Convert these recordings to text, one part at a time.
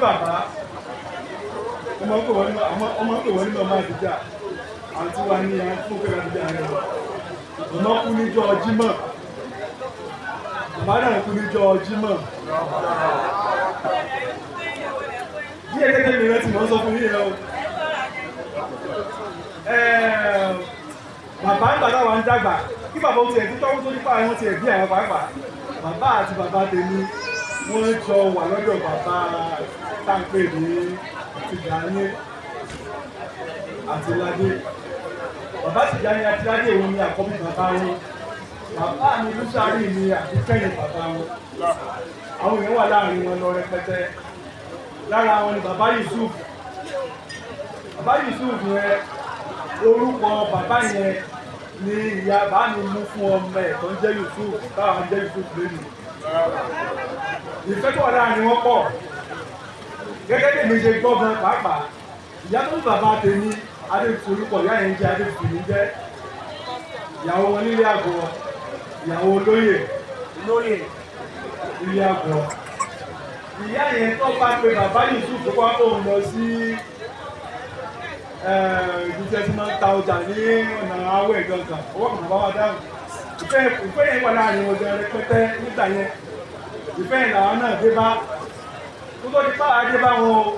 bàbá, ọmọ ń pè wọ́n ní ọmọ ń pè wọ́n ní màmá àdìjà, àǹtí wa ní àǹtí fún pé àdìjà rẹ̀. Màmá kú níjọ́ Jímọ̀, bàbá náà kú níjọ́ Jímọ̀. Díẹ̀ gẹ́gẹ́ mi rántí mò ń sọ fún yín yẹn o. Bàbá ń gbàdá wa ń dàgbà kí bàbá ó tiẹ̀ tó tọ́wọ́ tó nípa àwọn tiẹ̀ bí àwọn pàápàá. Bàbá àti bàbá tèmi, wọ́n jọ wà lọ́dọ̀ bàbá táǹpé ní Tìjàní àti Ládé. Bàbá Tìjàní àti Ládé òun ni àkọ́bí bàbá wọn. Bàbá mi Lúsàárì ni àbíkẹ́yìn bàbá wọn. Àwọn èèyàn wà láàrin wọn lọ rẹpẹtẹ. Lára wọn ni bàbá Yusuf. Bàbá Yusuf yẹn, orúkọ bàbá yẹn ni ìyá bàbá mi mú fún ọmọ ẹ̀ tó ń jẹ́ Yusuf, táwọn ń jẹ́ Yusuf lónìí. Ìfẹ́ tó wà láàrin wọn pọ̀. Gẹ́gẹ́ bí èmi ṣe gbọ́ gan pàápàá, ìyá tó ń bàbá tèmi, Adétutù, orúkọ ìyá yẹn ń jẹ́ Adétutù ní jẹ́. Ìyàwó wọn nílé àgọ́, ìyàwó olóyè Lóye. ilé àgọ́. Ìyá yẹn tó bá pe bàbá Yusuf tó wá òun lọ sí ibi tí ẹ ti máa ń ta ọjà ní ọ̀nà awẹ́ gangan, ọwọ́ kan bàbá wa dáhùn. Ìfẹ́ yẹn wà láàrin wọn gan rẹpẹtẹ nígbà yẹn. Ìfẹ́ yẹn làwọn náà dé bá tó tó di pàrọ̀ dé bá wọn o.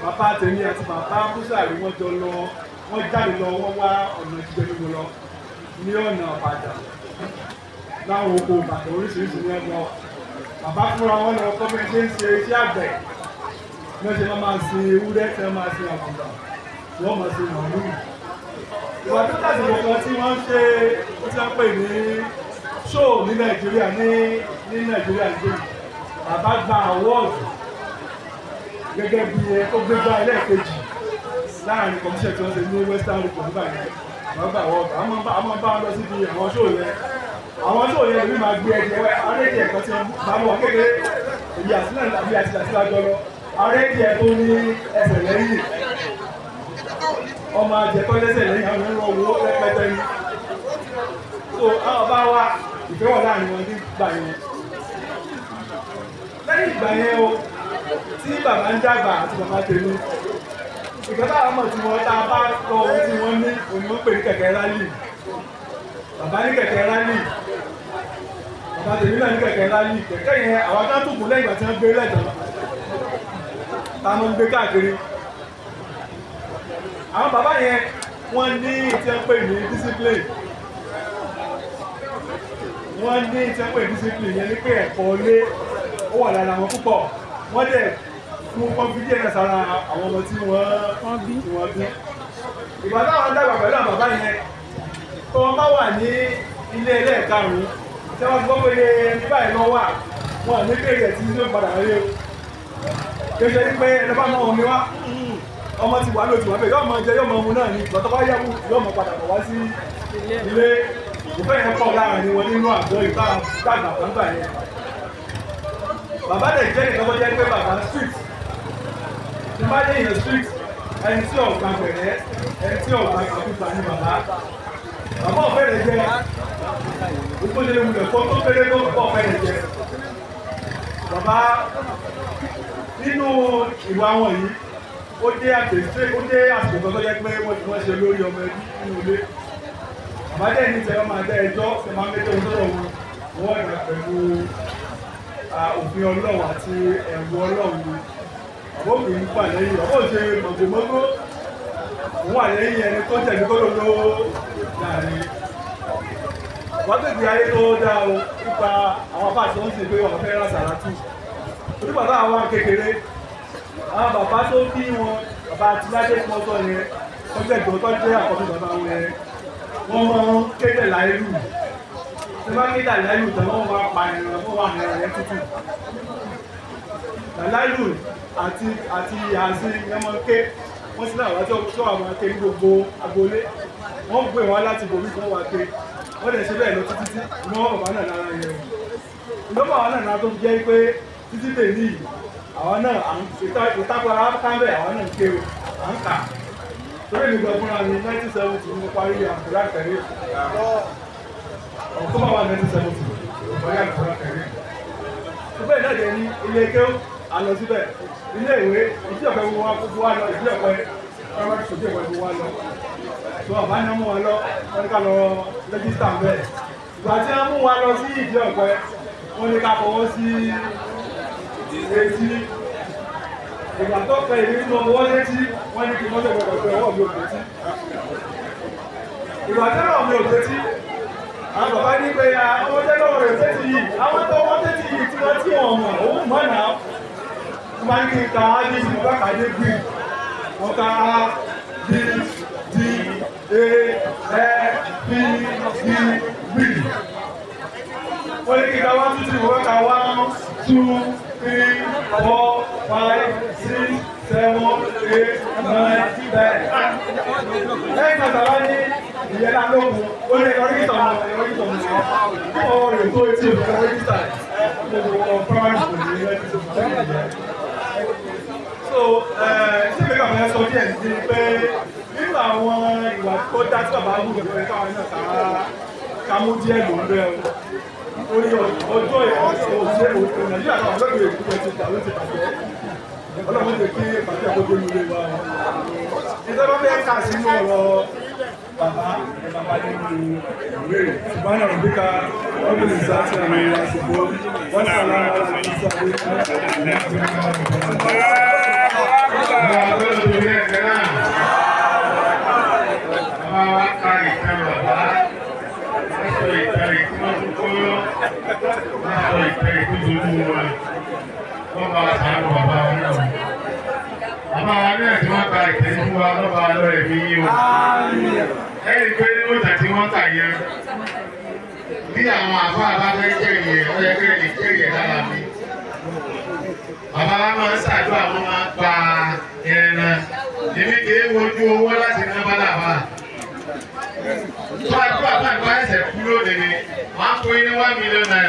Bàbá tèmi àti bàbá Búsàrí, wọ́n jọ lọ, wọ́n jáde lọ, wọ́n wá ọ̀nà jíjẹ mímu lọ ní ọ̀nà Ìbàdàn, láwọn oko Ìbàdàn oríṣiríṣi ní ẹgbẹ́. Bàbá fúnra wọn lọ kọ́ bí wọ́n ṣe ń ṣe iṣẹ́ àgbẹ̀, bí wọ́n ṣe máa sin ewúrẹ́, tí wọ́n máa sin àgùntàn, tí wọ́n máa sin màlúù. Ìwà tó dàsìkò kan tí wọ́n ń ṣe ó ti ń pè ní show ní Nàìjíríà, ní Nàìjíríà ní, bàbá gba award gẹ́gẹ́ bí ẹ tó gbégbá ẹlẹ́ẹ̀kejì láàrin competition tí wọ́n ṣe ní Western Region nígbà yẹn. Bàbá gba award. Àwọn bá wọn lọ síbi àwọn show yẹn. Àwọn show yẹn lèmi máa gbé ẹdìẹ arédìẹ kan tí wọ́n bá wọn kékeré, èyí àtìlẹ́ àbí àtìlẹ́ àjọ lọ, arédìẹ tó ní ẹsẹ̀ lẹ́yìn, ọmọ àjẹtọ́ lẹ́sẹ̀ lẹ́yìn, àwọn ẹ̀rọ owó rẹpẹtẹ ni. So àwọn bá wa, ìfẹ́ wà láàrin wọn nígbà yẹn. Lẹ́yìn ìgbà yẹn o, tí bàbá ń dàgbà àti bàbá tèmi, ìgbà táwọn mọ̀ tí wọ́n tá a bá kọ ohun tí wọ́n ní òun ni wọ́n pè ní kẹ̀kẹ́ rálì. Bàbá ní kẹ̀kẹ́ rálì, bàbá tèmi náà ní kẹ̀kẹ́ rálì. Kẹ̀kẹ́ yẹn, àwọn tó ń tòkù lẹ́yìn ìgbà tí wọ́n gbé lẹ́tàn tá a máa ń gbé káàkiri. Àwọn bàbá yẹn, wọ́n ní tí wọ́n pè ní discipline. Wọ́n ní tí wọ́n pè ní discipline yẹn ní pé ẹ̀kọ́ lé ó wà lára wọn púpọ̀. Wọ́n dẹ̀ fún wọn fi díẹ̀ náà sára àwọn ọmọ tí wọ́n bí tí wọ́n bí. Ìgbà táwọn dàgbà pẹ̀lú àwọn bàbá yẹn, tó wọ́n bá wà ní ilé ẹlẹ́ẹ̀karùn-ún tí wọ́n gbọ́ pé ní báyìí lọ wà, wọn ní bèrè ẹ̀ tí ó padà rí o. Kéṣe ní pé ẹni bá mọ omi wá, ọmọ ti wà lóòtù wọn bẹ́ẹ̀, yóò máa jẹ, yóò máa mu náà ní ìgbà tó bá yẹ̀wò, yóò máa padà bọ̀ wá sí ilé. Ìfẹ́ yẹn pọ̀ láàrin wọn nínú àgọ́ ìta dàgbà gbàgbà yẹn. Bàbá dẹ̀ jẹ́ nìkan tó jẹ́ pé bàbá strict. Tí bá dé èèyàn strict, ẹni tí ọ̀gbà gbẹ̀rẹ́, ẹni tí ọ̀gbà kàkúta ní bàbá. Bàbá ọ̀fẹ́ rẹ̀ jẹ́ ìkóṣe lè wulẹ̀ kó tó kéré tó, bàbá ọ̀fẹ́ rẹ̀ jẹ́. Bàbá nínú ìwà wọn yìí, ó dé àtẹ̀sí, ó dé àsìkò kan tó jẹ́ pé wọ́n ti wọ́n ṣe lórí ọmọ ẹbí nínú ilé. Bàbá dẹ̀ ní tẹ̀wọ́n máa dá ẹjọ́ ṣe máa ń mẹ́jọ sọ́dọ̀ wọn, wọ́n dà pẹ̀lú òfin Ọlọ́run àti ẹ̀rù Ọlọ́run ni. Bàbá òkè ń wà lẹ́yìn, bàbá òṣè mọ̀gbọ̀mọ́gbọ́, òun wà lẹ́yìn ẹni tó jẹ̀bi kó ló ló láàrin. Wọ́n tètè ayé tó dáa o nípa àwọn afá tí wọ́n sì pé wọ́n fẹ́ rà sàràtù. Onígbà táwọn wà kékeré, àwọn bàbá tó bí wọn, bàbá Àtìlájé tí wọ́n sọ yẹn, tó jẹ́ ìgbọ́n tó jẹ́ àkọ́bí bàbá wọn yẹn, wọ́n máa ń kéde láìlú. Tí wọ́n kéde láìlú tán, wọ́n máa pa ẹran, wọ́n wà ní ẹran yẹn tútù. Láìlú àti àzí yẹn máa ń ké, wọ́n sì náà wá tí wọ́n máa ké ní gbogbo agboolé. Wọ́n gbé wọn láti bòmí tí wọ́n wá ké. Wọ́n lè ṣe bẹ́ẹ̀ lọ títí tí ìnáwó bàbá náà lára yẹn o. Ìnáwó bàbá náà lára tó jẹ́ pé títí tèmi yìí, àwọn náà à ń ìtakò ara kámbẹ̀, àwọn náà ń ké o, à ń kà. Torí èmi gan fúnra mi, 1970 ni mo parí àkùrá kẹrí. October 1, 1970 mo parí àkùrá kẹrí. Bẹ́ẹ̀ náà dẹ̀ ní ilé ké A lọ síbẹ̀ ilé ìwé ìdí ọ̀pẹ wo wa gbogbo wa lọ ìdí ọ̀pẹ primary school ìdí ọ̀pẹ wo wa lọ. Tó bàbá ní wọ́n mú wa lọ, wọ́n ní ká lọ register bẹ́ẹ̀. Ìgbà tí wọ́n mú wa lọ sí ìdí ọ̀pẹ, wọ́n ní ká fọwọ́ sí etí. Ìgbà tó pẹ́ ìrírí tí wọ́n fọwọ́ létí, wọ́n ní kí mọ́tò gbọdọ̀ pé ọwọ́ mi ò létí. Ìgbà tí ọwọ́ mi ò létí, àwọn bàbá ní pé ọmọdé lọ́wọ́ rẹ̀ tẹ́tí yìí, àwọn tó wọ́n tẹ́tí yìí tí wọ́n tí wọ́n mọ̀, òun mọ̀ náà. Wọ́n máa ń kí n ka A B C, mo bá kà dé green. Wọ́n ka A B D A F P D B. Wọ́n ní kí n ka one two three, mo bá ka one two three four five six seven eight nine ten. Lẹ́yìn náà tàbá ní ìyẹn náà lókun, ó ní ẹ̀rọ rígítà ọmọ ẹ̀rọ rígítà ọmọ tí ọwọ́ rẹ̀ tó etí ẹ̀rọ rígítà ẹ̀ mo ti wọ primary school ní ẹ̀rọ rígítà. So ṣé mi kàn fẹ́ sọ díẹ̀ sí pé nínú àwọn ìwà tó dá tí bàbá wù lórí káwọn náà ká mú díẹ̀ ló ń bẹ́ o. Orí ọjọ́ òṣèré Nàìjíríà náà lọ́dún èkó ti dà ló ti bàjẹ́. Ọlọ́run ti kí ìpàdé àkójọ nílé wa. Ìjọba fẹ́ kà sínú ọ̀rọ̀ bàbá bàbá nínú ìwé ṣùgbọ́n náà bí ká ọdún ìsáàtì àmì àsìkò wọ́n sàlámà àti ìsàlẹ̀. Bàbá wa ka ìtàn bàbá, wọ́n sọ ìtàn ìtàn tó kúrò, wọ́n sọ ìtàn ìtàn tó wọn, wọ́n bá wa sàánú bàbá wa náà. Bàbá wa náà tí wọ́n ka ìtàn fún wa lọ́ba lọ́rẹ̀ mi yí o. Ẹ̀rí pé nínú ìtàn tí wọ́n kà yẹn, bí àwọn àfáà bá fẹ́ jẹ́rìí ẹ̀, ó yẹ kí ẹ̀rí jẹ́rìí ẹ̀ lára mi. Bàbá wa máa ń ṣàdúrà, wọ́n máa ń pa ẹran. Èmi kì í wojú owó láti ná bálàbà. Tó àdúrà bá ìgbà ẹsẹ̀ kú lónìí ni, wọ́n á fún yín ní ₦1 million. Wọ́n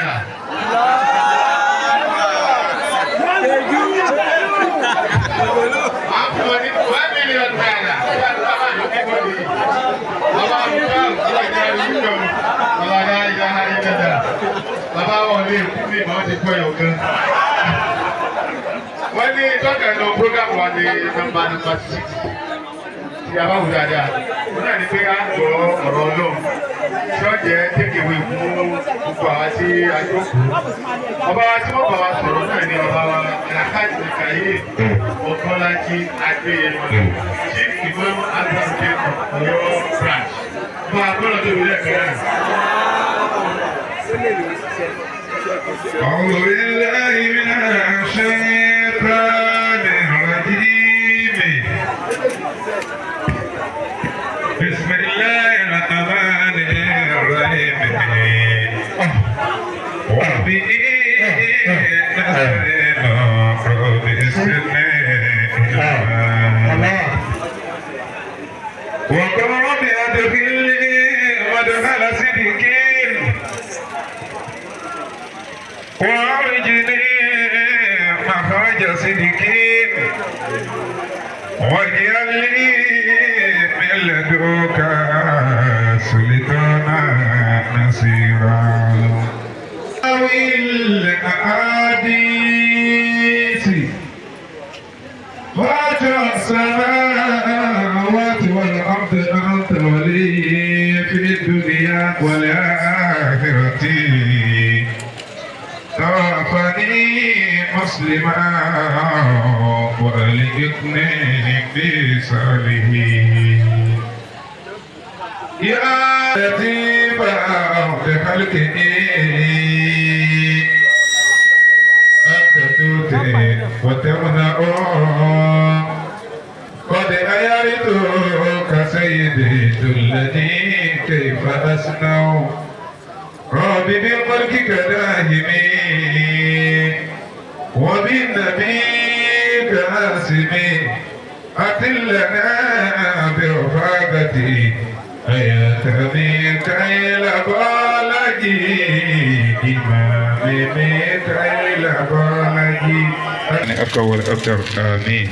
á fún wọn ní ₦1 million. Tó àdúrà bá ìgbà kú lónìí. Bàbá àbúrò ọlọ́jà ìlú bàbá ìyá ìjẹta. Bàbá wọn ní ìkú ní ìmọ̀ ti kọ́ ẹ̀yọ̀ gan. Wọ́n ní tọ́kẹ̀ lọ program wa ní nọ́mbà 6. Tí a bá wù dáadáa, wọ́n náà ní pé á gbọ́ ọ̀rọ̀ Ọlọ́run. Tí ó jẹ́ tékèwé fún gbogbo àwa tí a jókòó. Ọba wa tí wọ́n bá wa sọ̀rọ̀ náà ní ọba wa Alhaji Mikael Ọ̀kọ́lájí Adéyẹmọ, Chief Imam Advocate of Ọ̀yọ́ Branch. Bá a gbọ́dọ̀ tóbi lẹ́ẹ̀kan náà. أعوذ بالله من الشيطان الرجيم. بسم الله الرحمن الرحيم. وبه نستعين رب زدني علما. وقل رب أدخلني مدخل صدق وأخرجني مخرج صدق واجعل لي من لدنك سلطانا نصيرا. أو الأحاديث فاتر السماوات والأرض أنت الولي في الدنيا والآخرة. توفني مسلما وألحقني بالصالحين. يا لطيف بخلقه أنت تؤتي وتمنع قد أيرتك سيدي الذي كيف أصنع. ربي بملكك داهمي وبالنبي كاسمي أتلنا برفاقتي أيا ميكائيل بالجي إمام ميكائيل بالجي أكبر أكبر آمين.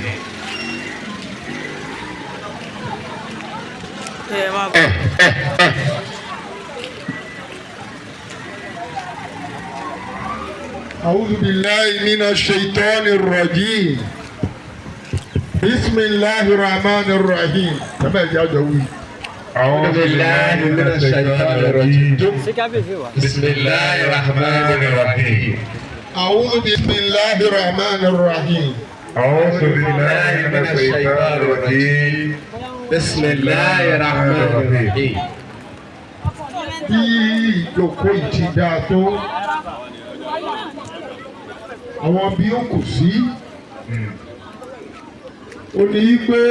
أعوذ بالله من الشيطان الرجيم بسم الله الرحمن الرحيم. Bàbá ìjà ọjọ́ wí. أعوذ بالله من الشيطان الرجيم. بسم الله الرحمن الرحيم. أعوذ بسم الله الرحمن الرحيم. أعوذ بالله من الشيطان الرجيم. بسم الله الرحمن الرحيم. Bí ìjókòó yìí ti dáa tó, àwọn bí ó kù sí, ó ní í pé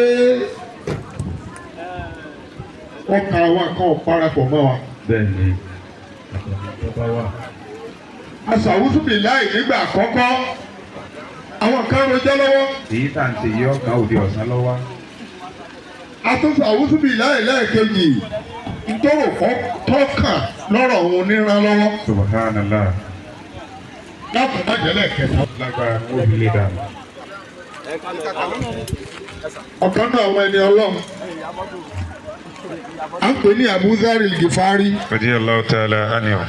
ọkàn àwọn kan ò parapọ̀ mọ́ wa. Bẹ́ẹ̀ni. Aṣàwùsùnmí láì nígbà àkọ́kọ́, àwọn kan rojọ́ lọ́wọ́. Èyí tá à ń ṣe yí ọkàn òde ọ̀sán lọ́wọ́. Atúnṣàwùsùnmí láì lẹ́ẹ̀kejì ntọ́rọ̀ tọ́kàn lọ́rọ̀ òun níran lọ́wọ́. Subhanallah. Dákun má jẹ́ lẹ́ẹ̀kẹta. Lágbára ní òbí lè dànù. Ọ̀kan náà àwọn ẹni Ọlọ́run à ń pè ní Abu Dharr al-Ghifari. Radiyallahu ta'ala anhu.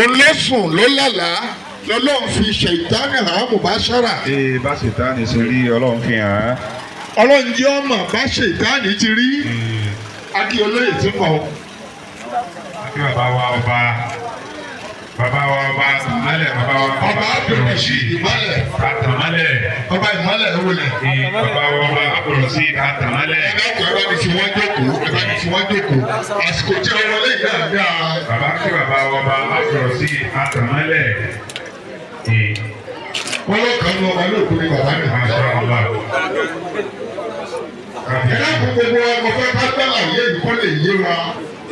Olóṣùn ló lálàá lọ́lọ́run fi ṣèǹtánì hàn mubashara. Ee bá ṣètánì ṣe rí Ọlọ́run fi hàn án. Ọlọ́run jẹ́ ọmọ bá ṣèǹtánì ti rí. Akí olóyè tí ń bọ̀. Àbí bàbá wa ọba bàbá wa ọba Tàmálẹ̀ bàbá wa Ọba Abdulrasheed Ìmọ̀lẹ̀. Àtàmálẹ̀. Ọba Ìmọ̀lẹ̀ wọlé. Ee bàbá wa ọba Abdulrasheed Àtàmálẹ̀. Ẹ dákun, ẹ bá ní fi wọ́n jókòó, ẹ bá ní fi wọ́n jókòó. Àsìkò tí wọ́n wọlé yìí náà dáa. Bàbá kí bàbá wa ọba Abdulrasheed Àtàmálẹ̀. Ee Wọ́n lọ́kàn ní ọba lóògùn ní bàbá mi. Masha Allah. Ẹ dákun, gbogbo wa, mo fẹ́ ká gbọ́ àlàyé yìí kó lè yé wa.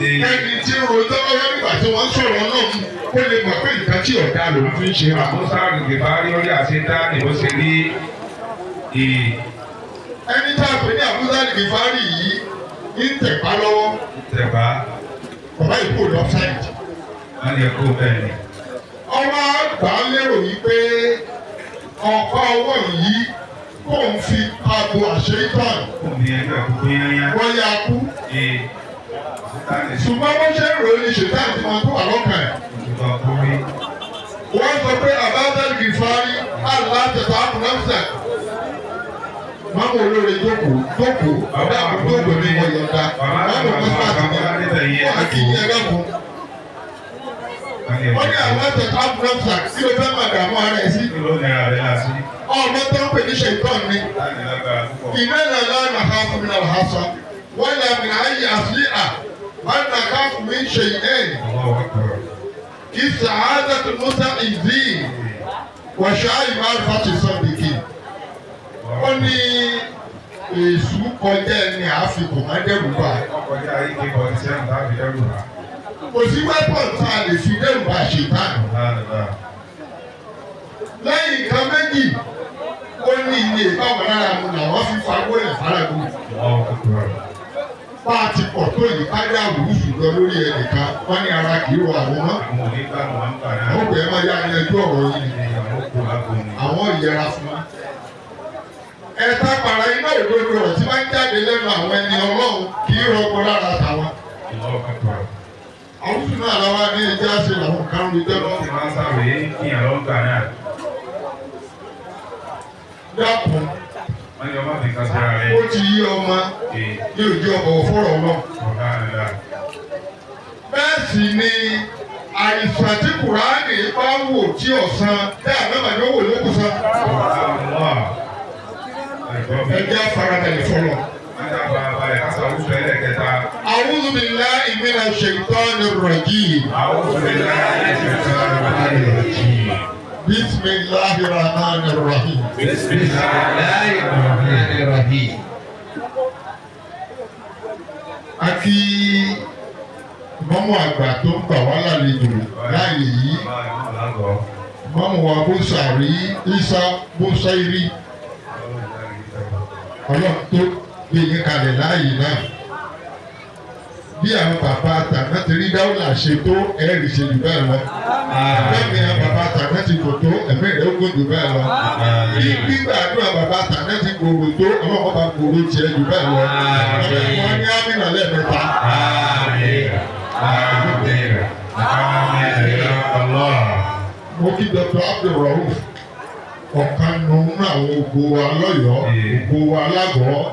Ẹni tí ń rojọ́ lọ́wọ́ nígbà tí wọ́n ń sọ̀rọ̀ náà kó lè mọ̀ pé nǹkan tí ọ̀dà lòún fi ń ṣe ra. Musa Gìfárí orí àṣetáni bó ṣe rí. Ee Ẹni tá a pè ní Abu Dharr al-Ghifari yìí ń tẹ̀pá lọ́wọ́. Tẹ̀bá Bàbá yìí kò lọ́fṣáìtì. wọ́n yẹ kó bẹ́ẹ̀ ni. Ọwọ́ àgbà lérò yìí pé ọ̀pá ọwọ́ yìí kò ń fi aago àṣeyítàn Kò ní ẹgbẹ́ kúkú yányá. wọ́n yá kú. Ee àṣetáni Ṣùgbọ́n bó ṣe ń rò ó ní ṣètàn tí wọ́n tó wà lọ́kàn ẹ̀. ṣùgbọ́n kó rí. Wọ́n sọ pé Abu Dharr al-Ghifari aláàtẹ̀tà àmúnáfẹ́. Máàmù olóore jókòó jókòó, bàbá àbúrò jókòó ní wọ́n yọ̀ǹda. Máàmù mọ́sálásí ni wọ́n á kí yín ẹlẹ́kùn. Wọ́n ní aláàtẹ̀tà àmúnáfẹ́ kí ló fẹ́ máa dààmú ara ẹ̀ sí. Kí ló ní ara rẹ̀ lásì? Ọmọ tó ń pè ní ṣètọ́n ni. Láti lágbára púpọ̀. إننا لا نخاف من الحصى ولا من أي أسلحة بل نخاف من شيئين Allahu Akbar. استعاذة المستعيذين وشاء معرفة الصادقين. Ó ní èṣù kọjá ẹni àfikún má dẹ́rù bà. Ọkọjá AK-47 tàbí dẹ́rù bà. Kò sí weapon tá a lè fi dẹ́rù bà ṣètàn. Subhanallah. Lẹ́yìn nǹkan méjì, ó ní iye ìbáwọn lára mu làwọn fi fagbó lẹ̀ faragbó. Allahu Akbar. Bá a ti pọ̀ tó yìí, ká dá àwùjọ lọ lórí ẹnìkan, wọ́n ní ara kì í rọ àwọn mọ́. Àwọn onígbàgbọ́ wọn ń gbà náà. Àwọn obìnrin máa yá yanjú ọ̀rọ̀ yìí ni. Àwọn òkú lágbo ni. Àwọn ìyẹra fún wa. Ẹ̀ta pàrà iná òdodo ọ̀rọ̀ tí máa ń jáde lẹ́nu àwọn ẹni Ọlọ́run kì í rọgbọ lára tàwa. Allahu Akbar. Àwọn òfin náà làwa ní ẹjẹ́ àṣẹ làwọn kan rí jẹ́ Wọ́n ti máa ń sàròyé kíyàn ló ń gbà náà. Dákun, Wọ́n ní ọmọ nìkan síra rẹ̀. ó ti yí ọmọ Ee ní òjì ọ̀bọ̀ fọ́rọ̀ náà. Subhanallah. Bẹ́ẹ̀ sì ni àìsàn tí Kùránì bá wò tí ọ̀sán bẹ́ẹ̀ àmọ́ ni ó wò lókùn sàn. Subhanallah. Ẹ̀gbọ́n mi. Ẹjẹ́ farabalẹ̀ fọlọ́. Wọ́n dá farabalẹ̀ ká sàwùsọ ẹlẹ́kẹta. أعوذ بالله من الشيطان الرجيم. A'udhu billahi minash shaitanir rajim. بسم الله الرحمن الرحيم. Bismillahir rahmanir rahim. A kí mọ́mú àgbà tó ń gbà wá lálejò láàyè yìí, Bàbá ìlú làgọ̀. mọ́mú wa Búsàrí Isa Búsáírì, Ọlọ́run tó gbé yín kalẹ̀ láàyè náà. Bí àwọn bàbá tàná ti rí dáwọ́là ṣe tó, ẹ̀rì ṣe jù bẹ́ẹ̀ lọ. Bẹ́ẹ̀ni àwọn bàbá tàná ti kò tó, ẹ̀mí rẹ̀ ó gùn jù bẹ́ẹ̀ lọ. Bí gbígbàdúrà bàbá tàná ti gbòòrò tó, Ọlọ́run bá gbòòrò tiẹ̀ jù bẹ́ẹ̀ lọ. Wọ́n ní àmìnà lẹ́ẹ̀mẹ́ta. Àmín. Àmín. Àmín. Ya Allah. Mo kí Dr. Abdulrauf, ọ̀kan nínú àwọn ògo wa lọ́yọ̀ọ́, ògo wa lágọ̀ọ́.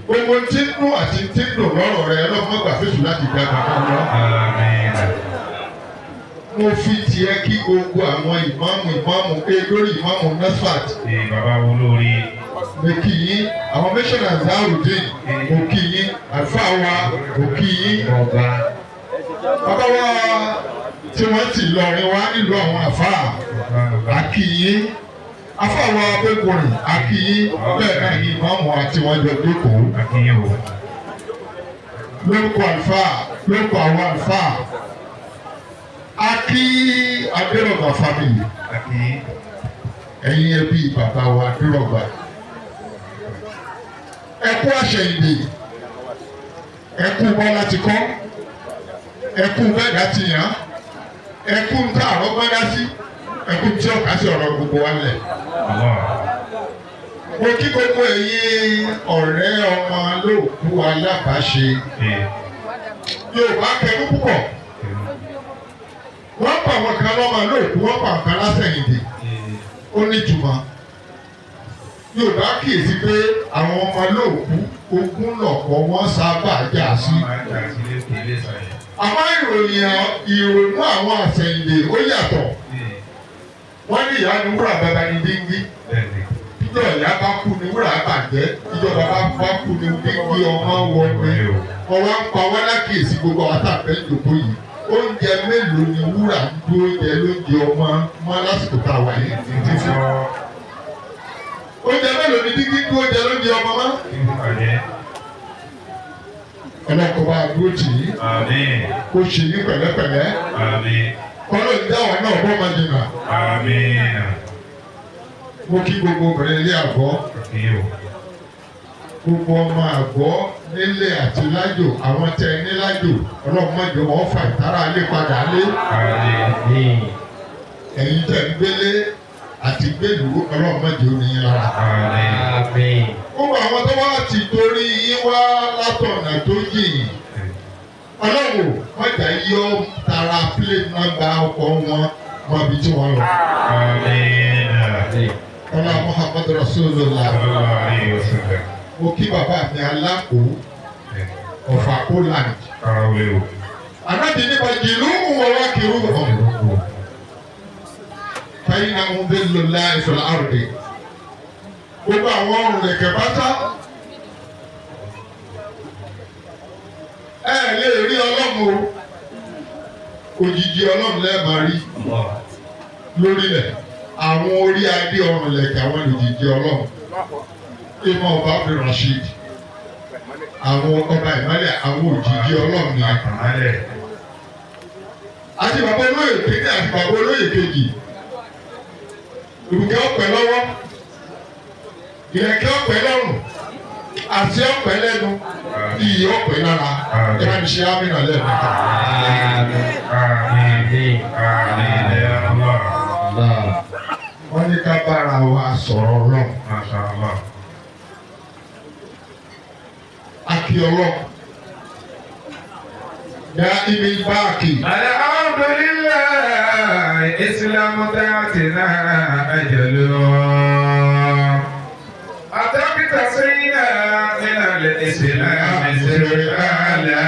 Gbogbo tí ń dùn àti tí ń dùn lọ́rọ̀ rẹ lọ́mọ gbà fésù láti dàgbà kan lọ. Mo fi tiẹ̀ kí gbogbo àwọn ìmáàmù ìmáàmù pé lórí ìmáàmù Nasfat. Bàbá wo lórí. Mo kí yín, àwọn mẹ́sàn-án Azarudeen, mo kí yín, àlùfáà wa, mo kí yín. Bàbá wa tí wọ́n ti lọrin wá nílùú àwọn àfáà, a kí yín. Àfáà wa Abẹ́kùnrin, a kí yín. Bẹ́ẹ̀ náà ni ìmáàmù àti wọn jọ jókòó. Lórúkọ àlùfáà, lórúkọ àwọn àlùfáà, a kí Adérọ̀gbà family, ẹ̀yin ẹbí bàbá wa Adérọ̀gbà. Ẹ kú àṣẹyìndè, ẹ kú bọ́lá ti kọ́, ẹ kú bẹ́ẹ̀dá ti yàn, ẹ kú ń tà àrọ́ gbọ́dá sí, ẹ kú tí ọ̀ká sí ọ̀rọ̀ gbogbo wa lẹ̀. Mo kí gbogbo ẹ̀yin ọ̀rẹ́ ọmọ lóòkú alábàáṣe. Yorùbá kẹnu púpọ̀. Wọ́n pa àwọn kan lọ́mọ lóòkú, wọ́n pa àwọn kan lásẹ̀yìndè. Ó ní ìtumọ̀. Yorùbá kíyèsí pé àwọn ọmọ lóòkú ogún lọ̀pọ̀ wọ́n sábà jà sí. Àmọ́ ìròyìn ìrònú àwọn àsẹ̀yìndè ó yàtọ̀. Wọ́n ní ìyá ni wúrà, bàbá ni díngí. Ìjọ ìyá bá kú ni wúrà bàjẹ́, ìjọ bàbá bá kú ni díngí ọmọ wọ ni. Ọwọ́ ń pa wá lákìyèsí gbogbo àwọn àtàfẹ́ ìjòkó yìí. Oúnjẹ mélòó ni wúrà ń dúró jẹ lóúnjẹ ọmọ mọ́ lásìkò tá a wà yìí? Oúnjẹ mélòó ni díngí dúró jẹ lóúnjẹ ọmọ mọ́? Ọlọ́kọ̀ bá dúró tì í, kó ṣe ní pẹ̀lẹ́pẹ̀lẹ́, kọ́lọ́ ìdáwọ̀ náà bọ́ máa jìnnà. Mo kí gbogbo obìnrin ilé àgọ́, gbogbo ọmọ àgọ́ nílé àti lájò, àwọn tẹ ní lájò, ọlọ́run má jẹ́ wọ́n fà ìtara lé padà lé. Ẹ̀yin tẹ̀ ń gbélé àti gbèlú, ọlọ́run má jẹ́ oníyín lára. Gbogbo àwọn tó wá ti torí yín wá látọ̀nà tó jìn, ọlọ́run má jà yọ tara plate number ọkọ̀ wọn mọ ibi tí wọ́n lọ. Ọlá Muhammad Rasulullah. Mo kí bàbá mi alákòó ọ̀fà Poland. Ànábì nípa jìlú wọn wá kiri hàn. Fẹ́yìn náà ń bẹ lọ́la ìfọ̀lá àròdì. Gbogbo àwọn ọrùn lẹ̀kẹ̀ pátá. Ẹ lè rí ọlọ́run o. Òjijì ọlọ́run lẹ́ẹ̀ máa rí lórílẹ̀. Àwọn orí adé ọrùn lẹ̀kẹ̀ àwọn òjijì ọlọ́run. Ìmọ̀ ọba Abdul Rasheed. Àwọn ọba ìmọ̀lẹ̀, àwọn òjijì ọlọ́run ni. Àti bàbá olóyè kéde àti bàbá olóyè kejì. Ìrùkẹ́ ọ̀pẹ lọ́wọ́. Ìrẹ̀kẹ́ ọ̀pẹ lọ́rùn. Àti ọ̀pẹ lẹ́nu. Iyì ọ̀pẹ lára. Ẹ bá mi ṣe ámìnà lẹ́ẹ̀mẹ́ta. Àmín. Àmín ya Allah. Wọ́n ní ká bára wa sọ̀rọ̀ ọlọ́run. Masha Allah. Akí ọlọ́run. Dá ibi báàkì. الحمد لله إسلام تأتنا أجل أتقتصينا من الإسلام سرقالا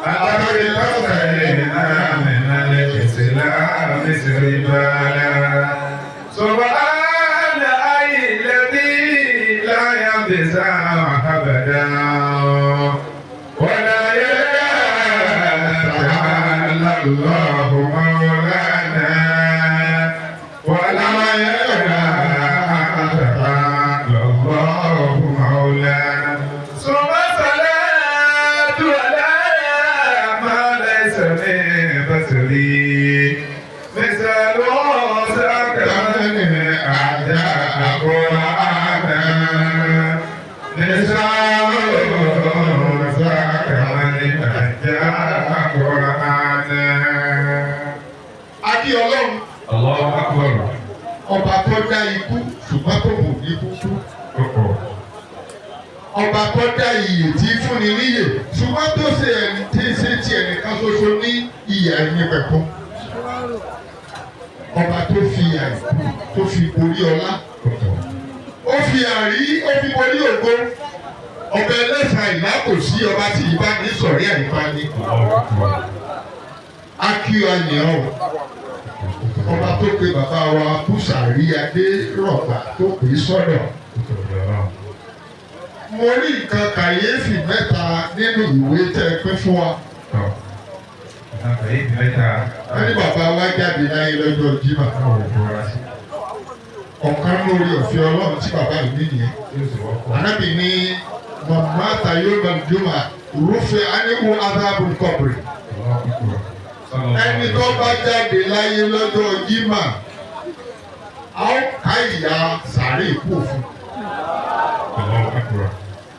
أتقتصينا من الإسلام سربالا سبحان أي الذي لا ينبسا أبدا ولا يتعالى الله مولانا ولا يتعالى الله مولانا ثم صلاة على ما ليس من بصري مثل سكن أعداء قرآنا مثل سكن أعداء قرآنا Akí ọlọ́run. الله أكبر. Ọba tó dá ikú ṣùgbọ́n tó kò ní kúkú. Ọba tó dá iyè tí fúnni níyè ṣùgbọ́n tó ṣe ẹni tí ṣe ti ẹnìkan ṣoṣo ní iyè àìnípẹ̀kun. Ọba tó fi àìkú tó fi borí ọlá, ó fi àrí ó fi borí ògo. Ọba ẹlẹ́sà ìlà kò sí ọba tí ìbá ní sọ̀rí àìbá ní. Akíọ àyàn o. Ọba tó pe bàbá wa Búsàrí Adérọ̀gbà tó pè é sọ́dọ̀. Mo rí nǹkan kàyéfì mẹ́ta nínú ìwé tẹ́ ẹ pín fún wa. Wọ́n ní bàbá wa jáde láyé lọ́jọ́ Jímọ̀. Ọ̀kan lórí ọ̀fẹ́ Ọlọ́run tí bàbá yìí ní nìyẹn. Ànábì ní màmá Tayo Juma rúfẹ́ aníwó adábùn kọ̀bìrì. Ẹni tó bá jáde láyé lọ́jọ́ Jímọ̀, a ó ká ìyà sàárè kú òfin.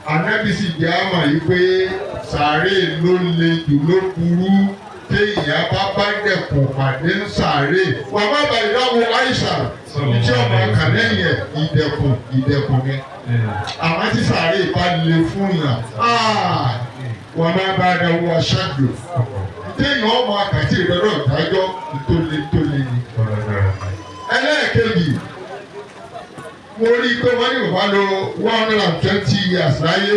Ànábì sì jẹ́ àmọ̀ yìí pé sàárè ló le jù ló burú téèyàn bá bá dẹ̀kùn pàdé ń sàárè. Wà má bàa ìdáwó Aisha tí ọmọ kàlẹ́yìn ẹ̀ ìdẹ̀kùn ìdẹ̀kùn ni. Àmọ́ tí sàárè bá le fún yàn, wà má bàa dáwó aṣáájú. Téèyàn ọmọ àkàtì ìdọ́dọ̀ ìdájọ́ tó le tó le ni. Ẹlẹ́ẹ̀kejì, mo rí i pé wọ́n ní bàbá lò 120 years láyé.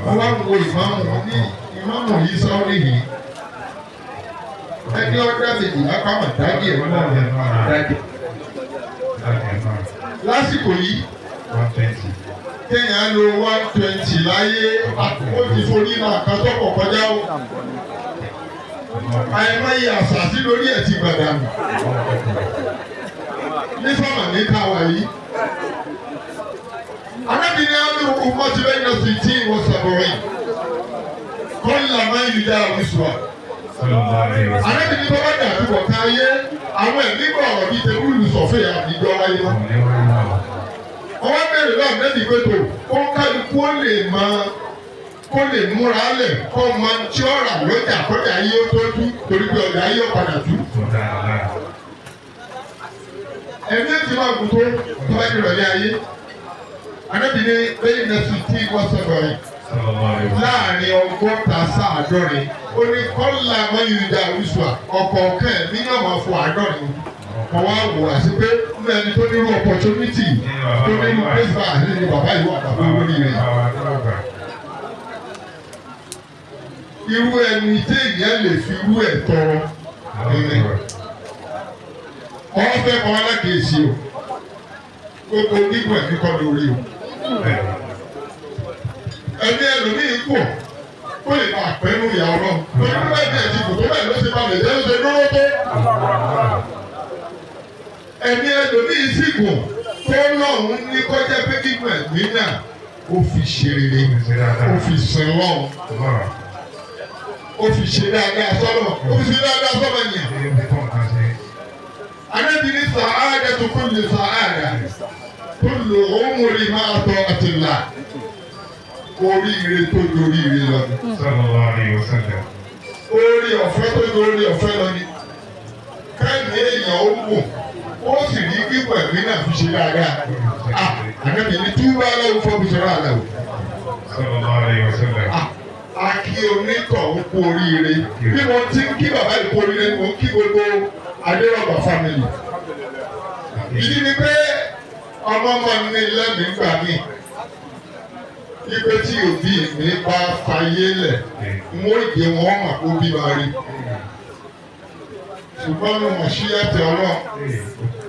Wọ́n wá wo ìmáàmù ní ìmáàmù yìí sọ́ọ́ nìyí. Ẹni ọ̀dà méjì lápá mà dájú ẹ̀ náà dájú. Lásìkò yìí, kéèyàn lo 120 láyé, ó ti forí náà kan tó pọ̀ kọjá o. Àìmọye àṣàsí lórí ẹ̀ ti gbàdánù. Ní sọ́mà ní káwa yìí. Arábìnrin Amúrúkú mọ́tí lẹ́yìn náà sì tí wọ́n sọ̀rọ̀ kọ́ńlá máa ń yíjà òṣùwà. Arábìnrin tó bá dàbí wọ̀ká ayé, àwọn ẹ̀mí gbọ́ ọ̀rọ̀ bíi tẹ́kùlù sọ̀fẹ́ àbíjọ́ wáyé mọ́. Wọ́n wá bẹ̀rẹ̀ lọ́wọ́ nẹ́bí pẹ̀tò kó kálukú ó lè máa kó lè múra lẹ̀ kó máa tí ó rà lọ́jà kọjá ayé ó tó tú torí pé ọjà ayé ó padà tú. Ẹ̀mí ti máa gùn tó tó bá dìrọ̀lẹ́ ayé. Arábìnrin lẹ́yìn náà sì tí wọ́n sọ̀rọ̀ yìí láàrin 60 sáàádọ́rin ó ní kọ́lá mọ́yìlá wíṣùà ọ̀kọ̀ọ̀kan ẹ̀mí náà máa fọ 70. Mo wá wò á sí pé nínú ẹni tó nírú opportunity tó nírú pẹ́sà nínú bàbá ìwà bàbá olórí rẹ̀. Irú ẹni tí èèyàn lè fi irú ẹ̀ tọrọ wọ́n fẹ́ kọ́ alákèésí o. Gbogbo gígùn ẹ̀mí kọ́ lórí o. Ẹni ẹlòmíì pọ̀ ó lè máa pẹ́nu ìyá ọlọ́run torí bẹ́ẹ̀ bí ẹ̀sìn kò tó bẹ́ẹ̀ ló ṣe balẹ̀ jẹ́ ló ṣe dúró tó. Ẹni ẹlòmíì sì gùn tó lọ́hùn ní kọjá pé gígùn ẹ̀mí náà ó fi ṣe rere, ó fi sin lọ́hùn, ó fi ṣe dáadáa sọ́nà, ó fi ṣe dáadáa sọ́nà yẹn. Anábìíní sàáàdà tó kulli sàáàdà kullu umri ma'a ta'atillah. Oríire tó ju oríire lọ ni. Orí ọ̀fẹ́ tó ju orí ọ̀fẹ́ lọ ni. Kẹ́mi èèyàn ó wò ó sì rí gbígbọ̀ ẹ̀mí náà fi ṣe dáadáa. Ànábìíní túbọ̀ aláwọ̀ fọ́ fi sọ̀rọ̀ àlàó. A kí onítọ̀ ń kú oríire. Bí mo ti ń kí bàbá yìí kú oríire, mo ń kí gbogbo Adérọ̀gbà family. Ìdí ni pé ọmọ ọmọ ní lẹ́mìí gbà mí. Ipe tí òbí mi bá fayé lẹ̀, n ó jẹ wọ́n mà kó bí wa rí. Ṣùgbọ́n mo mọ̀ sí ẹ̀tẹ̀ ọlọ́run,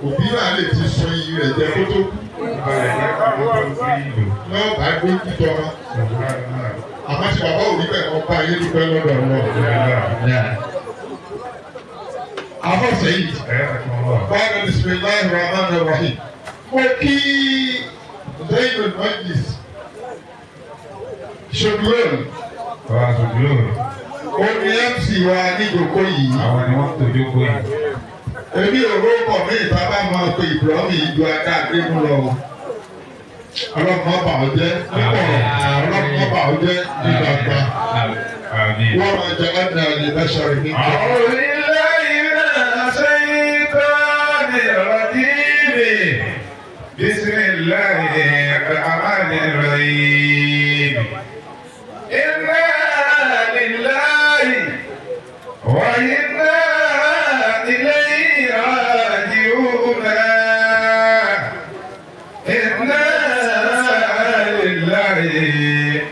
òbí náà lè ti sọ iyì rẹ̀ jẹ kó tó kú. Náà bá dójú tọmọ. Àmọ́ tí bàbá òbí bẹ̀ kọ́ bá ayé dúpẹ́ lọ́dọ̀ ọlọ́run. Àfọ̀sẹ̀ yìí, báyọ̀ bismillahir rahmanir rahim. Mo kí Zainul Majlis Ṣoglóòlù. Ó ní MC wa níjókòó yìí. Àwọn ni wọ́n ń tòjókòó yìí. Èmi ò rókọ̀ mí ìta bá máa pe Ìbùrọ̀mì ìjọ adá àgbémú lọ. Ọlọ́mọ bà ọ́ jẹ́ nípò, ọlọ́mọ bà ọ́ jẹ́ nígbàgbà. Wọ́n máa jẹ ọ́nà lè bá ṣọ̀rọ̀ ní. أعوذ بالله من الشيطان الرجيم. بسم الله الرحمن الرحيم. إنا لله وإنا إليه لله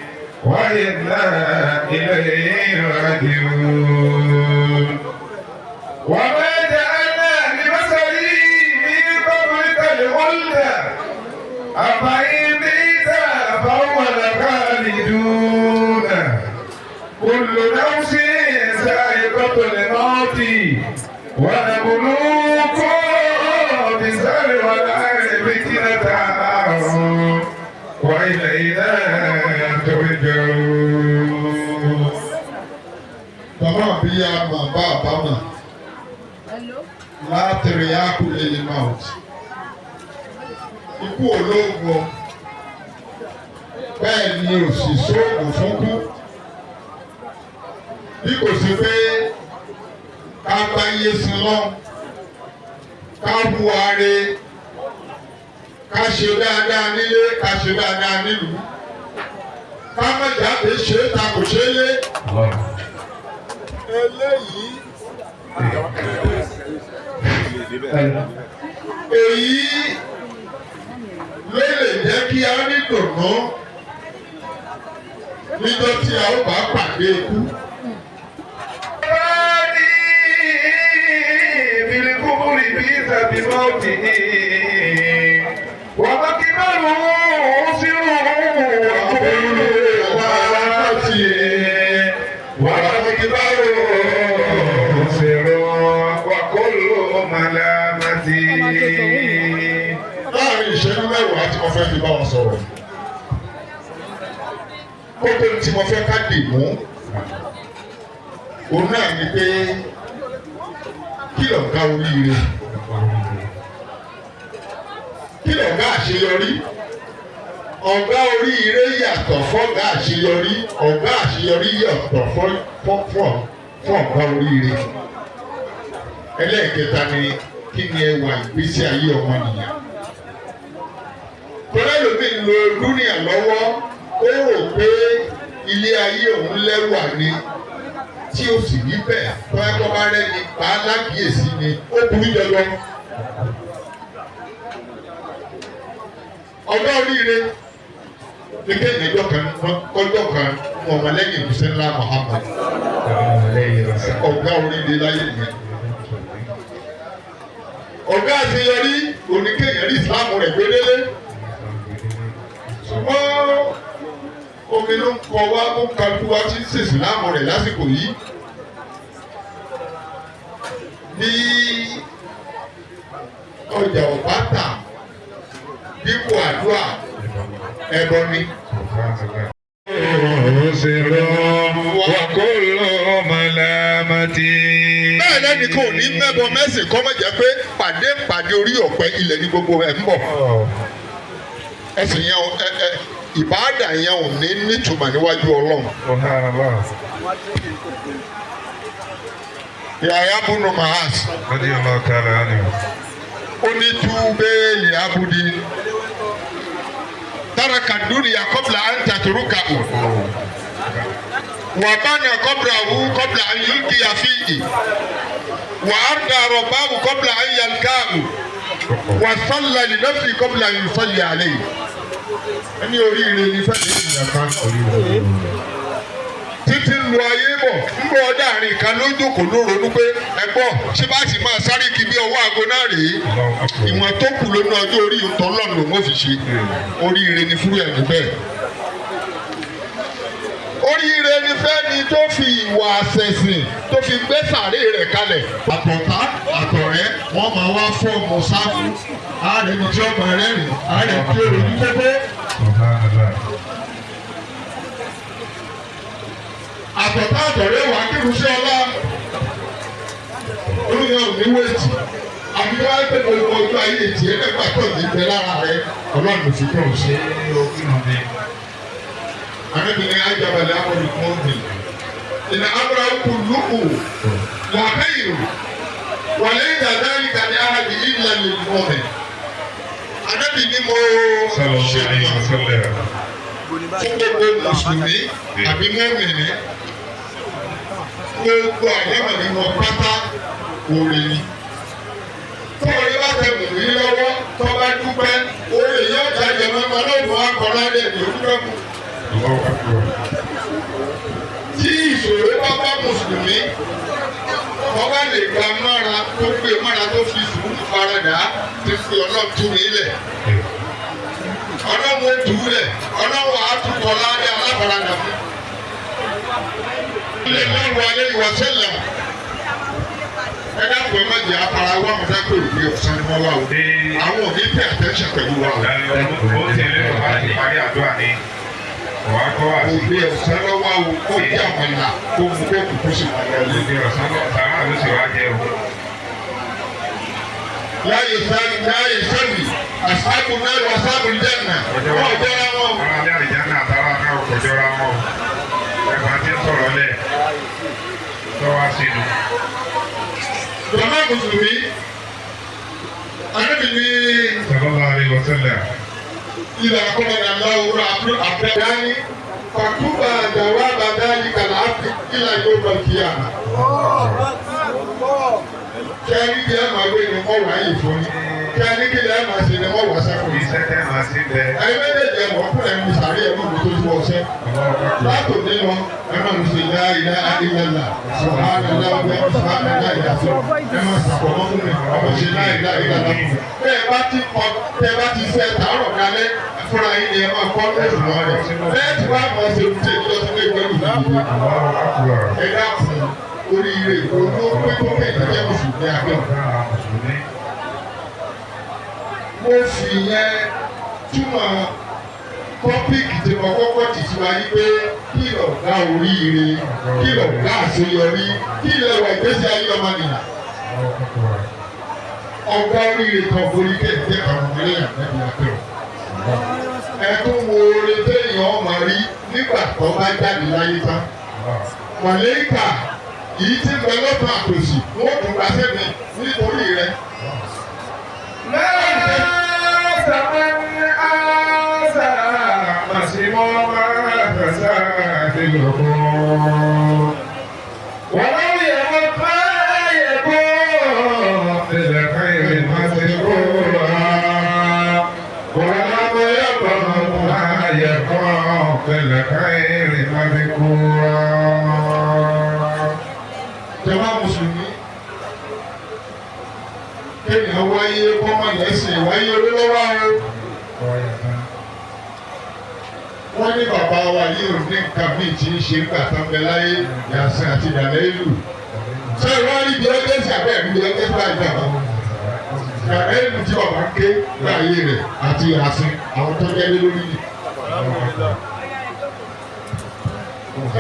وإنا إليه راجعون. وما جعلنا لبشر من قبلك الخلد أفإن مت فهم الخالدون. كل نفس ذائقة الموت ونبلوكم بالشر والخير فتنة وإلينا ترجعون. Bàbá bí a mà bá a bá mà látìrí àkùlé lè máa ò ikú ológun o, bẹ́ẹ̀ ni òsì sóògùn fún kú bí kò sí pé ká bá yé sin lọ́n, ká hu are, ká ṣe dáadáa nílé, ká ṣe dáadáa nílùú, ká má jáde ṣe é ta kò ṣe é lé eléyìí èyí ló lè jẹ́ kí a ní dùnú níjọ́ tí a ó bá pàdé ikú. بالكفر بئس بموته ومكبره سره وكل ملامته ومكبره سره وكل ملامته. Láàrin ìṣẹ́jú 10 tí mo fẹ́ fi bá wọn sọ̀rọ̀, kókó tí mo fẹ́ ká dì mú òun náà ni pé kí lọ̀gá oríire, kí lọ̀gá àṣeyọrí? Ọ̀gá oríire yàtọ̀ fọ́gá àṣeyọrí, ọ̀gá àṣeyọrí yàtọ̀ fún ọ̀gá oríire. Ẹlẹ́ẹ̀kẹta ni kí ni ẹwà ìgbésí ayé ọmọnìyàn? Tọ́lá lómi ń lo dúnìyà lọ́wọ́, ó rò pé ilé ayé òun lẹ́wà ni, tí ó sì rí bẹ́ẹ̀. Tọ́lá tó bá rẹ́ni pa á lákìyèsí ni ó burú jọjọ. Ọ̀gá oríire ní kéèyàn ọjọ́ kan ọjọ́ kan mú ọmọlẹ́yìn ìbùsẹ̀ ńlá Muhammad, ọ̀gá oríire láyé nìyẹn. Ọ̀gá àṣeyọrí oníkéèyàn rí ìsìlámù rẹ̀ gbé délé, ṣùgbọ́n omi ló ń kọ wá ó ń kajú wá tí ń ṣe ìsìlámù rẹ̀ lásìkò yìí. Bí ọjà ọ̀bá tà dípò àdúrà, ẹbọ ni. وكل ملامتي. Bẹ́ẹ̀ lẹ́ni kò ní mẹ́bọ mẹ́sìn kọ́ mọ̀ jẹ́ pé pàdé pàdé orí ọ̀pẹ ilẹ̀ ní gbogbo ẹ̀ ń bọ̀. Ẹ̀sìn yẹn ẹ ẹ ìbáàdà yẹn ò ní nítumọ̀ níwájú Ọlọ́run. Yàyà bùnú Mahas. رضي الله تعالى عنه. Ó ní túbẹ́ẹ̀lì abudi. Taraka dunya qabla an tatrukahu. Wa bana qabrahu qabla an yulqiya fihi. Wa arda rabbahu qabla an yalqahu. Wa salla li nafsihi qabla an yusalli alayhi. Ẹni oríire ni fẹ́ẹ́ ní ìyàn kan. Títí ń lo ayé bọ̀, ń bọ̀ ọdẹ àárín kan ló jókòó ló ronú pé ẹ̀gbọ́n ṣé bá sì máa sáré kí bí ọwọ́ aago náà rèé. Ìwọ̀n tó kù lónú ọjọ́ orí ìtọ́ lọ́nà ló ń fi ṣe. Oríire ni fúrú ẹ̀mí bẹ́ẹ̀. Oríire ni fẹ́ni tó fi ìwà àṣẹ̀sìn tó fi gbé sàárè rẹ̀ kalẹ̀. Àtọ̀tá àtọ̀rẹ́ wọ́n máa wá fọ́ọ̀mù sáfù. Ààrẹ ni tí ọmọ rẹ̀ rìn, ààrẹ tí ó rojú kókó. Àtọ̀tá àtọ̀rẹ́ wà kírun sí ọlá. Olùyẹ ò ní wéètì. Àbí wọ́n á pè gbogbo ọjọ́ ayé tiẹ̀ nígbà tó ní bẹ lára rẹ̀, Ọlọ́run fi kírun sí. Arábìnrin ajábalẹ̀ amọ̀lù mọ́ọ̀mì. Ìnà amúra kù lùkù wà káyìrò. Wà lẹ́yìn àdáyé kàní àhàbì ìlà lè mọ̀mì. Arábìnrin mo ṣe mọ̀ fún gbogbo mùsùlùmí àbí mọ́mìnì. Gbogbo àyẹ̀mọ̀ ni wọ́n pátá òrè ni. Tọ́wọ́ bá tẹ mùmí lọ́wọ́, tọ́ bá dúpẹ́, òrè yóò jáde mọ́ ọlọ́run akọ̀lá rẹ̀ ní òdúrà kù. Tí ìṣòro bá bá mùsùlùmí, ọba lè gba mára tó gbé mára tó fi sùúrù faradà ti fi Ọlọ́run tú mi lẹ̀. Ọlọ́run ó tù ú lẹ̀, Ọlọ́run á tún kọ ládé aláfaradà fún. Ilé lọ́rùn alẹ́ ìwà sẹ́lẹ̀. Ẹ dákun ẹ má jẹ́ afara wá wọn dákun òbí ọ̀sán ni wọ́n wá o. Àwọn ò ní pay attention pẹ̀lú wa o. Ó tẹ̀lé bàbá ti parí àdúrà ni. Ọ̀wá kọ́ wá sí. Òbí ọ̀sán lọ́wọ́ o, kó jẹ́ àmàlà kó mú kó kù kó sì máa lọ ilé. Òbí ọ̀sán lọ sàrà ló sì wá jẹ o. Láyé sáré láyé sáré àsáàbù náà wà sáàbù jẹ́nà wọ́n ò jẹ́ra wọn. Àwọn alẹ́ àlìjáná àtàrà náà kò jọra wọn o. Ẹ̀fà ti ń sọ̀rọ̀ lẹ̀. Tọ́wá sínú. Jọ̀mọ́ Mùsùlùmí, Ànábì ní Sallallahu alaihi wasallam. ilà kọ́mọ̀dà láwùrọ̀ àbúrò àbẹ̀dání fàkúbà dàwà bàdálì kàlà áfí ilà yóò bá kíyàmà. Kẹ́ni kí ẹ máa wé ni wọ́n wà yìí fún yín. Kẹ́ni kí ẹ máa ṣe ni wọ́n wà sẹ́kùn yìí. Iṣẹ́ tẹ́ máa sí bẹ. Ẹ̀yin méjèèjì ẹ̀ mọ̀ fún ẹ̀mí sàárẹ̀ ẹ̀ mọ̀ tó ti wọ̀ ṣẹ́. Látòdì lọ, ẹ máa ń ṣe la ilaha illallah, subhanallah wa subhanallah ìyàsọ́. Ẹ máa ṣàkóso fún mi, ẹ máa ṣe la ilaha illallah fún mi. Bẹ́ẹ̀ bá ti kọ, tẹ́ bá ti fẹ́ tàárọ̀ dalẹ́, fúnra yín ni ẹ máa kọ́ lóṣù wọn rẹ̀. Bẹ́ẹ̀ tí wàá máa ṣe oúnjẹ ìjọ sí pé ìgbẹ́lú yìí. Ẹ dákun oríire olú pé tó kẹ́yìn jẹ́ mùsùlùmí abẹ́. Mo fi yẹn túmọ̀ tọ́píìkì tí mo kọ́kọ́ tì sí wa yí pé kí lọ̀gá oríire, kí lọ̀gá àṣeyọrí, kí lẹwà ìgbésí ayé ọmọnìyàn. Ọ̀gá oríire kan borí kẹ̀kẹ́ àwọn ọmọlẹ́yìn àgbẹ̀bí abẹ́. Ẹ tún wo oore téèyàn ọmọ rí nígbà tó bá jáde láyé tán. Màlẹ́kà yìí ti ń bẹ lọ́tún àtòsí, wọ́n tún gba sẹ́mi nítorí rẹ̀. Jàmá Mùsùlùmí, kéèyàn wáyé kọ́mọ lẹ́sìn wáyé olólọ́wọ́ o. Wọ́n ní bàbá wa yìí ò ní nǹkan míì tí ń ṣe nígbà tán bẹ láyé Yàsín àti Dàlẹ́ ìlú. Ṣé ìwọ́n rí bí ọjọ́ sí abẹ́ mi bí ọjọ́ sí báyìí bàbá? Dàlẹ́ ìlú tí bàbá ń ké láyé rẹ̀ àti Yàsín àwọn tó jẹ́ lé lórí ni.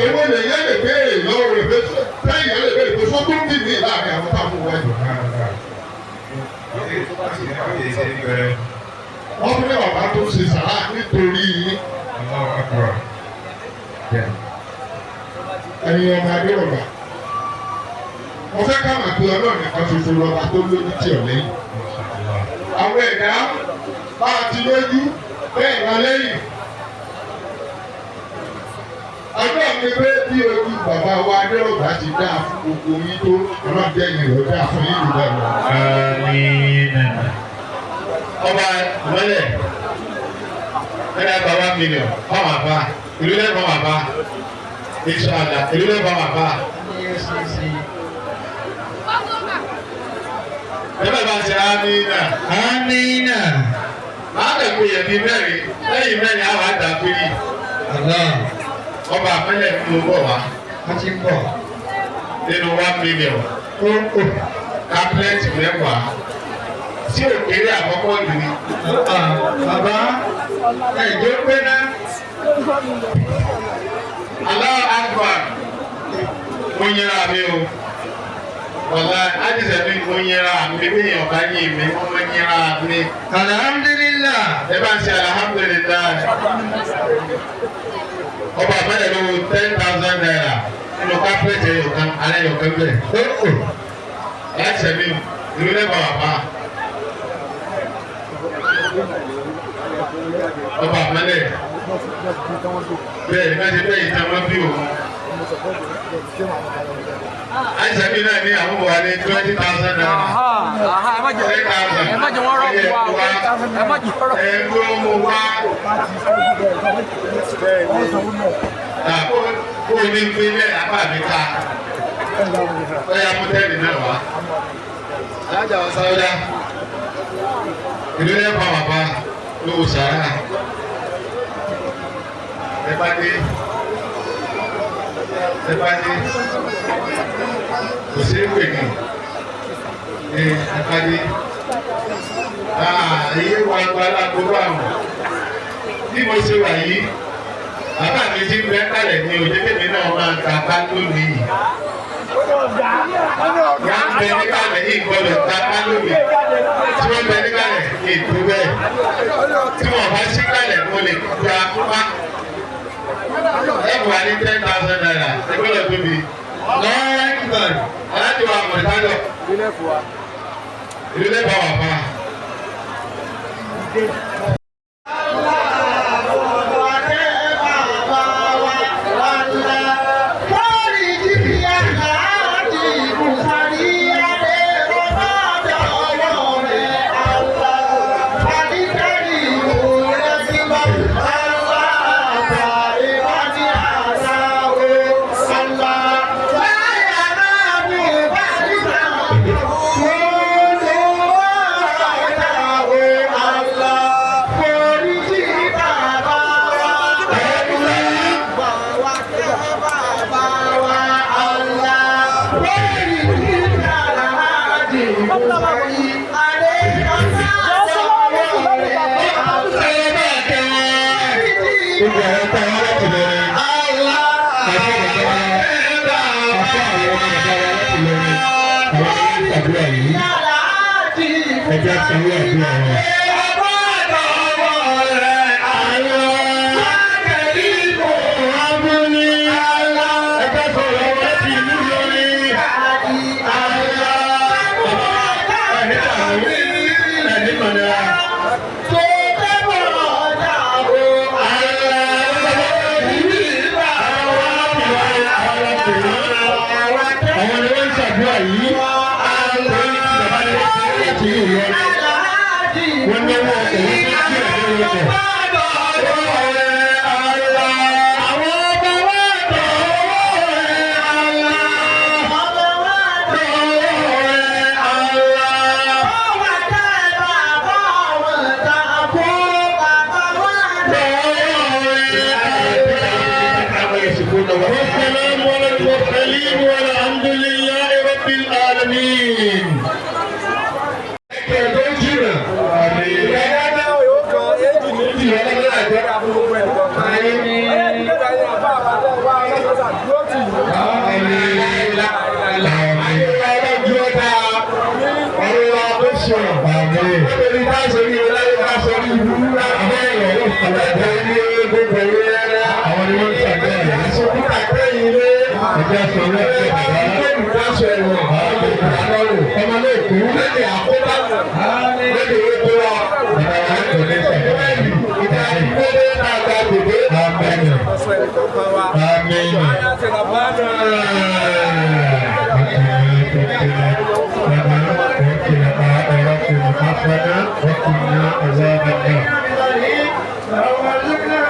Èwo lè yẹn lè béèrè lọ́wọ́ rẹ̀ pé sẹ́yìn yẹn lè béèrè pé sọ́kún bí mi láàrin àwọn táwọn wáyé. Wọ́n tún ní bàbá tó ṣe sàrà nítorí yín. Ẹ̀yin ọmọ Adérọ̀gbà. Mo fẹ́ ká mà pé Ọlọ́run nìkan ṣoṣo lọ́ba tó lójú tí ò lẹ́yìn. Àwọn ẹ̀dá bá a ti lójú bẹ́ẹ̀ la lẹ́yìn. Àdúrà mi pé bí ojú bàbá wa Adérọ̀gbà ti dáa fún gbogbo yín tó Ọlọ́run jẹ́ ìyìn rẹ̀ dáa fún yín jù bẹ́ẹ̀ lọ. Àmín. Ọba ìmọ̀lẹ̀ ẹ̀dá gba 1 million fáwọn àbá ìlú lẹ́yìn fáwọn àbá inshallah ìlú lẹ́yìn fáwọn àbá. Ẹ bá ṣe àmínà. Amina. Máa dẹ̀kun yẹn bíi mẹ́rin lẹ́yìn mẹ́rin àwọn àdá péré. Allah. Ọba àpẹẹrẹ ń bọ̀ wá A ti ń bọ̀. nínú 1 million. Ó ó. Kápẹ́lẹ́tì mẹ́wàá tí òkèrè àkọ́kọ́ jù ní. Bàbá ẹ̀jẹ̀ pé ná. Allahu Akbar mo yẹra mi o wàlá àdìsẹ́ mi mo yẹra mi bí èèyàn bá yìn mi mo máa yẹra mi. Alhamdulillah. Ẹ bá ń ṣe alhamdulilayi. Ọba àbẹ̀rẹ̀ ló 10,000 naira nínú kápẹ́tì ẹ̀yọ̀kan alẹ́ ẹ̀yọ̀kan bẹ̀. Ó ó. Láti mi ìlú lẹ́bàá bàbá. Ọba àbẹ̀rẹ̀ bẹ́ẹ̀ ni bẹ́ẹ̀ bẹ́ẹ̀ yìí tá a máa bí òun. Àìsàn mi náà ní àwọn wà ní ₦20,000. 10,000. Ẹ má jẹ́ wọ́n rọ́ọ̀bù wa o. Ẹ má jẹ́ wọ́n rọ́ọ̀bù. Ẹ ló mú wá. Kó o ní pínlẹ̀ apá mi ká. Ó yá mú tẹ́lẹ̀ náà wá. Alájà wa sáwọ́dá. Ìlú lẹ́pàá bàbá lówó sàárà. Ẹ bá dé. Ẹ bá dé. Kò sí pè ní. Ẹ bá dé. Èyí wà gba alágbó àwọn. Bí mo ṣe wà yìí, bàbá mi ti ń bẹ́ kalẹ̀ ní òjé tèmi náà máa ta bá lónìí. Wọ́n bẹ níkàlẹ̀ yìí gbọ́dọ̀ ta bá lónìí. Tí wọ́n bẹ níkàlẹ̀ ètò bẹ́ẹ̀. Tí wọ́n bá sí kalẹ̀ mo lè gba pa. Ẹ wà ní ₦10,000 ẹ gbọ́dọ̀ tóbi. Lọ́ọ̀rẹ́ aláàjì wa mọ̀tálọ̀. Ìlú lẹ́bàá wà pa. Gbogbo àwọn tá a wá láti lọrin. Àti bàbá àti àwọn ọmọ bàbá wa láti lọrin. Àwọn ọmọ ìgbàdúrà yìí. Ẹja sanwó àdúrà wọn. Ẹja sọ̀rọ̀ láti ìlú lọrin. Ẹni mọ̀nà. Àwọn ni wọ́n ń ṣàdúrà yìí. Bàbá ni wọ́n ti láti ìlú Ìlọrin. Wọ́n ní wọ́n kò wọ́n tó kí ẹ̀rọ ọkọ̀. والسلام على المرسلين والحمد لله رب العالمين. Àwọn ni wọ́n ń ṣàgbẹ́ yìí. Ẹjẹ́ sọ̀rọ̀ ẹ̀fẹ̀ bàbá. Ọmọ náà kú. Amen. Amen.